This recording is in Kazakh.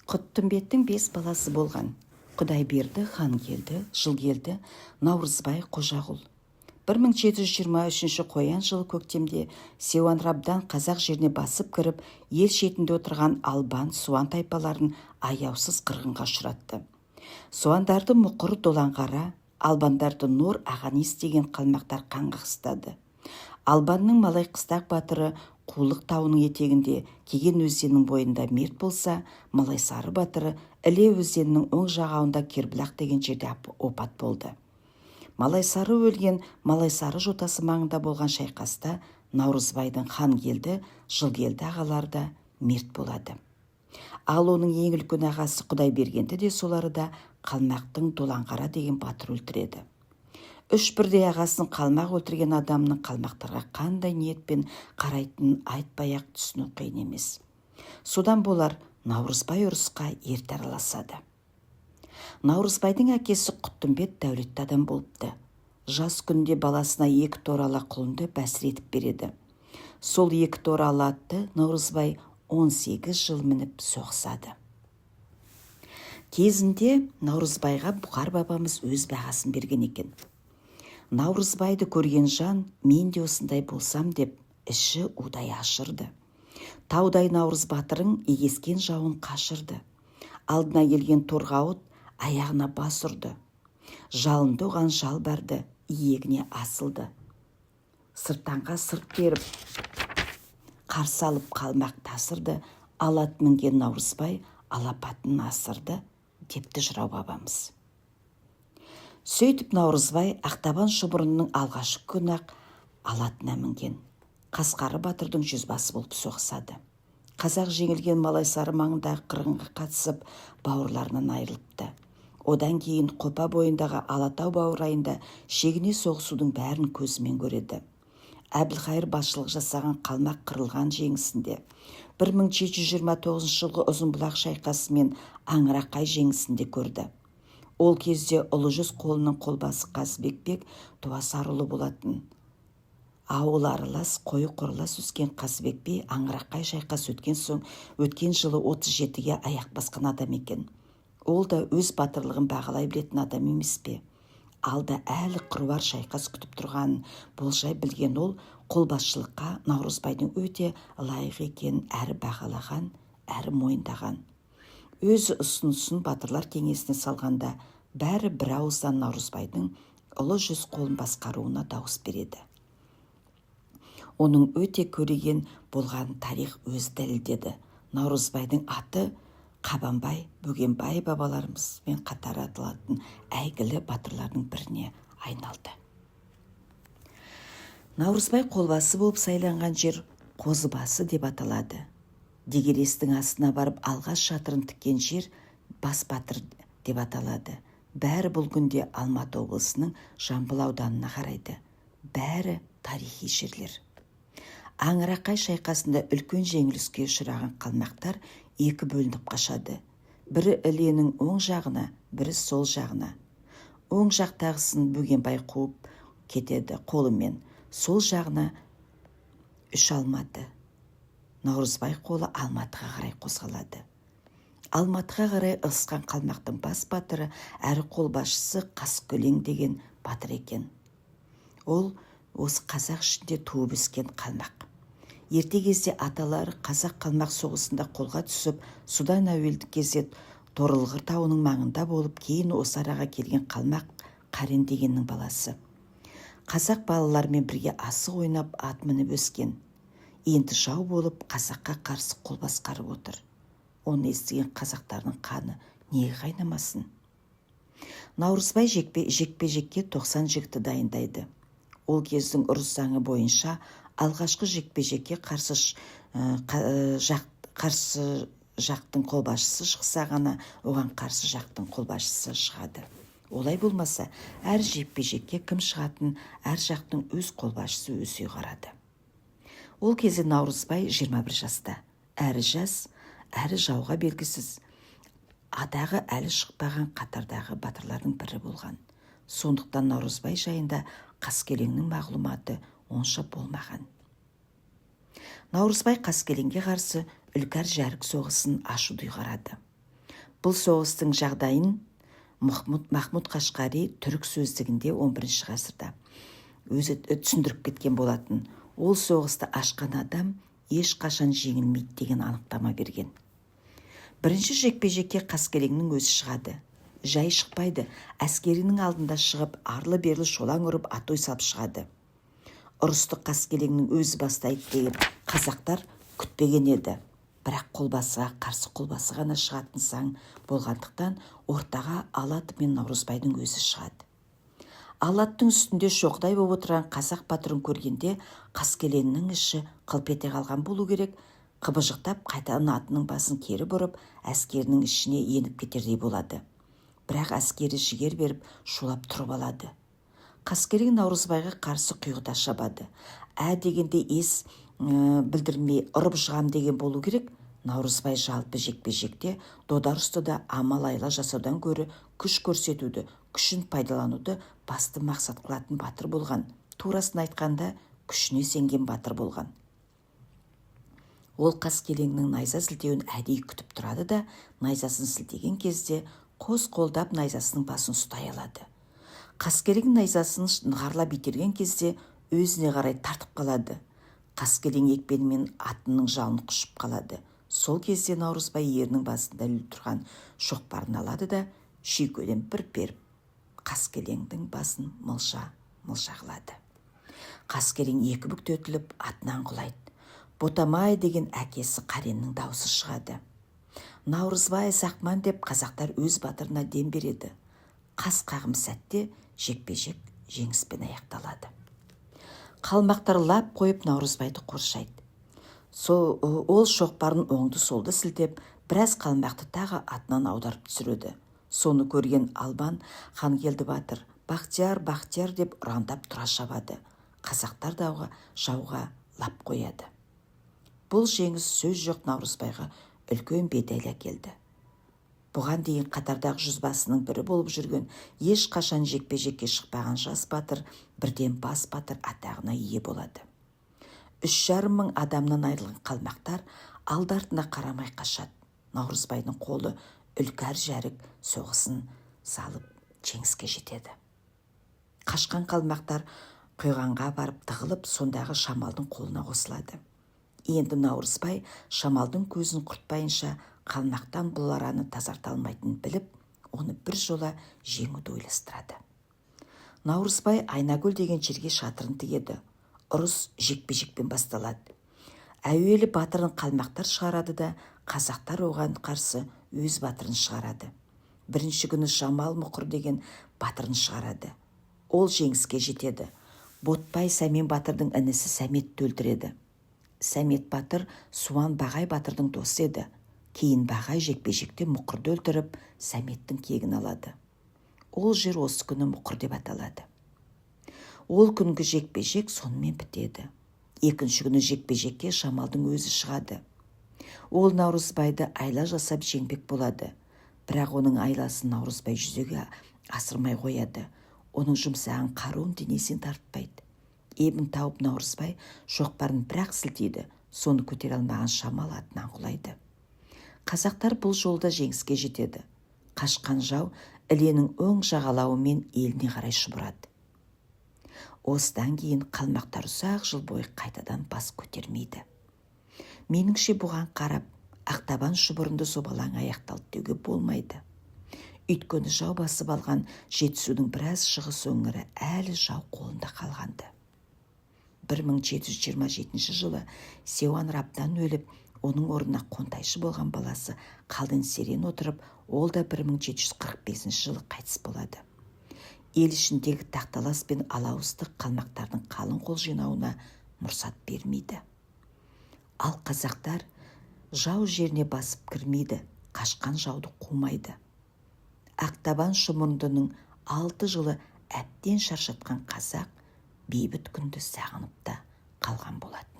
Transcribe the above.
Құттымбеттің бес баласы болған: Құдайберді, Хангелді, Жылгелді, Наурызбай, Қожағұл. 1723 қоян жылы көктемде Сеуан Рабдан қазақ жеріне басып кіріп, ел шетінде отырған албан, суан тайпаларын аяусыз қырғынға ұшыратты. Суандарды Мұқыр, Доланғара, албандарды Нор Ағанис деген қалмақтар қан қақсатады. Албанның Малай қыстақ батыры Қулық тауының етегінде Кеген өзенінің бойында мерт болса, Малайсары батыры Іле өзенінің оң жағауында Кербұлақ деген жерде опат болды. Малайсары өлген Малайсары жотасы маңында болған шайқаста Наурызбайдың Хангелді, Жылгелді ағалары да мерт болады. Ал оның ең үлкен ағасы Құдайбергенді де сол арада қалмақтың Доланғара деген батыр өлтіреді. Үш бірдей ағасын қалмақ өлтірген адамның қалмақтарға қандай ниетпен қарайтынын айтпай-ақ түсіну қиын емес. Содан болар, Наурызбай ұрысқа ерте араласады. Наурызбайдың әкесі Құттымбет дәулетті адам болыпты. Жас күнде баласына екі торы ала құлынды бәсіре етіп береді. Сол екі торы ала атты Наурызбай 18 жыл мініп соғысады. Кезінде Наурызбайға Бұқар бабамыз өз бағасын берген екен. Наурызбайды көрген жан мен де осындай болсам деп іші удай ашырды. Таудай Наурыз батырың егескен жауын қашырды. Алдына келген торғауыт аяғына бас ұрды. Жалынды оған жалбарды, иегіне асылды. Сырттанға сырт беріп, қарсы алып қалмақ тасырды, ала ат мінген Наурызбай алапатын асырды, депті жырау бабамыз. Сөйтіп Наурызбай Ақтабан шұбырынның алғашқы күні-ақ ала атына мінген. Қасқары батырдың жүзбасы болып соғысады. Қазақ жеңілген Малайсары маңындағы қырғынға қатысып, бауырларынан айырылыпты. Одан кейін Қопа бойындағы Алатау баурайында шегіне соғысудың бәрін көзімен көреді. Әбілхайыр басшылық жасаған қалмақ қырылған жеңісінде, 1729 жылғы Ұзынбұлақ шайқасы мен Аңырақай жеңісінде көрді. Ол кезде Ұлы жүз қолының қолбасы Қазыбек бек Туасарұлы болатын. Ауыл аралас, қойы қоралас өскен Қазыбек би Аңырақай шайқасы өткен соң өткен жылы 37-ге аяқ басқан адам екен. Ол да өз батырлығын бағалай білетін адам емес пе? Алда әлі қыруар шайқас күтіп тұрғанын болжай білген ол қолбасшылыққа Наурызбайдың өте лайық екенін әрі бағалаған, әрі мойындаған. Өз ұсынысын батырлар кеңесіне салғанда, бәрі бір ауыздан Наурызбайдың Ұлы жүз қолын басқаруына дауыс береді. Оның өте көреген болғанын тарих өзі дәлелдеді. Наурызбайдың аты Қабанбай, Бөгенбай бабаларымызбен қатар аталатын әйгілі батырлардың біріне айналды. Наурызбай қолбасы болып сайланған жер Қозыбасы деп аталады. Дегелестің астына барып алғаш шатырын тіккен жер Бас батыр деп аталады. Бәрі бұл күнде Алматы облысының Жамбыл ауданына қарайды. Бәрі тарихи жерлер. Аңырақай шайқасында үлкен жеңіліске ұшыраған қалмақтар екі бөлініп қашады. Бірі Іленің оң жағына, бірі сол жағына. Оң жақтағысын Бөгенбай қуып кетеді қолымен, сол жағына үш Алматы. Наурызбай қолы Алматыға қарай қозғалады. Алматыға қарай ығысқан қалмақтың бас батыры әрі қолбасшысы Қаскелең деген батыр екен. Ол осы қазақ ішінде туып өскен қалмақ. Ерте кезде аталары қазақ-қалмақ соғысында қолға түсіп, содан әуелгі кезде Торылғыр тауының маңында болып, кейін осы араға келген қалмақ Қарен дегеннің баласы. Қазақ балаларымен бірге асық ойнап, ат мініп өскен. Енді жау болып, қазаққа қарсы қол басқарып отыр. Оны естіген қазақтардың қаны неге қайнамасын? Наурызбай жекпе-жекке 90 жігітті дайындайды. Ол кездің ұрыс заңы бойынша алғашқы жекпе-жекке қарсы жақтың қолбасшысы шықса ғана, оған қарсы жақтың қолбасшысы шығады. Олай болмаса, әр жекпе-жекке кім шығатын әр жақтың өз қолбасшысы өзі ұйғарады. Ол кезде Наурызбай 21 жаста. Әрі жас, әрі жауға белгісіз, атағы әлі шықпаған қатардағы батырлардың бірі болған. Сондықтан Наурызбай жайында Қаскелеңнің мағлұматы онша болмаған. Наурызбай Қаскелеңге қарсы Үлкәр Жәшік соғысын ашуды ұйғарады. Бұл соғыстың жағдайын Махмұд Қашқари түрік сөздігінде 11 ғасырда өзі түсіндіріп кеткен болатын. Ол соғысты ашқан адам ешқашан жеңілмейді деген анықтама берген. Бірінші жекпе-жекке Қаскелеңнің өзі шығады. Жай шықпайды, әскерінің алдында шығып, арлы-берлі шолаң ұрып, атой салып шығады. Ұрысты Қаскелеңнің өзі бастайды деген қазақтар күтпеген еді. Бірақ қолбасыға қарсы қолбасы ғана шығатын заң болғандықтан, ортаға ала атымен Наурызбайдың өзі шығады. Ала аттың үстінде шоқдай болып отырған қазақ батырын көргенде Қаскелеңнің іші қылп ете қалған болу керек, қыбыжықтап қайтадан атының басын кері бұрып, әскерінің ішіне еніп кетердей болады. Бірақ әскері жігер беріп, шулап тұрып алады. Қаскелең Наурызбайға қарсы құйғыта шабады. Ә дегенде ес білдірмей ұрып жығам деген болу керек. Наурызбай жалпы жекпе-жекте, дода ұрыста да амал айла жасаудан гөрі күш көрсетуді, күшін пайдалануды басты мақсат қылатын батыр болған. Турасын айтқанда, күшіне сенген батыр болған. Ол Қаскелеңнің найза сілтеуін әдейі күтіп тұрады да, найзасын сілтеген кезде қос қолдап найзасының басын ұстай алады. Қаскелең найзасын нығарлап итерген кезде өзіне қарай тартып қалады. Қаскелең екпенімен атының жалын құшып қалады. Сол кезде Наурызбай ерінің басында ілулі тұрған шоқпарын алады да, шүйкеден бір періп, Қаскелеңдің басын мылжа-мылжа қылады. Қаскелең екі бүктетіліп атынан құлайды. «Ботамай!» деген әкесі Қареннің даусы шығады. «Наурызбай, сақман!» деп қазақтар өз батырына дем береді. Қас қағым сәтте жекпе-жек жеңіспен аяқталады. Қалмақтар лап қойып Наурызбайды қоршайды. Сол, ол шоқпарын оңды-солды сілтеп, біраз қалмақты тағы атынан аударып түсіреді. Соны көрген Албан Хангелді батыр «Бақтияр, Бақтияр!» деп ұрандап тұра шабады. Қазақтар дауға жауға лап қояды. Бұл жеңіс, сөз жоқ, Наурызбайға үлкен бедел әкелді. Бұған дейін қатардағы жүзбасының бірі болып жүрген, ешқашан жекпе-жекке шықпаған жас батыр бірден бас батыр атағына ие болады. 3,5 мың адамнан айырылған қалмақтар алды артына қарамай қашады. Наурызбайдың қолы Үлкәр Жәрік соғысын салып, жеңіске жетеді. Қашқан қалмақтар Құйғанға барып тығылып, сондағы Шамалдың қолына қосылады. Енді Наурызбай Шамалдың көзін құртпайынша қалмақтан бұл араны тазарта алмайтынын біліп, оны бір жола жеңуді ойластырады. Наурызбай Айнагөл деген жерге шатырын тігеді. Ұрыс жекпе-жекпен басталады. Әуелі батырын қалмақтар шығарады да, қазақтар оған қарсы өз батырын шығарады. Бірінші күні Жамал Мұқыр деген батырын шығарады. Ол жеңіске жетеді. Ботбай Сәмен батырдың інісі Сәметті өлтіреді. Сәмет батыр Суан Бағай батырдың досы еді. Кейін Бағай жекпе-жекте Мұқырды өлтіріп, Сәметтің кегін алады. Ол жер осы күні Мұқыр деп аталады. Ол күнгі жекпе-жек сонымен бітеді. Екінші күні жекпе-жекке Жамалдың өзі шығады. Ол Наурызбайды айла жасап жеңбек болады. Бірақ оның айласын Наурызбай жүзеге асырмай қояды. Оның жұмсаған қаруын денесін тартпайды. Ебін тауып, Наурызбай шоқпарын бір-ақ сілтейді. Соны көтере алмаған Шамал атынан құлайды. Қазақтар бұл жолда жеңіске жетеді. Қашқан жау Іленің оң жағалауымен еліне қарай шұбырады. Осыдан кейін қалмақтар ұзақ жыл бойы қайтадан бас көтермейді. Меніңше, бұған қарап Ақтабан шұбырынды зобалаң аяқталды деуге болмайды. Өйткені жау басып алған Жетісудың біраз шығыс өңірі әлі жау қолында қалғанды. 1727 жылы Сеуан Рабдан өліп, оның орнына қонтайшы болған баласы Қалден Серен отырып, ол да 1745 жылы қайтыс болады. Ел ішіндегі тақталас пен алауыздық қалмақтардың қалың қол жинауына мұрсат бермейді. Ал қазақтар жау жеріне басып кірмейді, қашқан жауды қумайды. Ақтабан шұбырындының 6 жылы әбден шаршатқан қазақ бейбіт күнді сағынып та қалған болатын.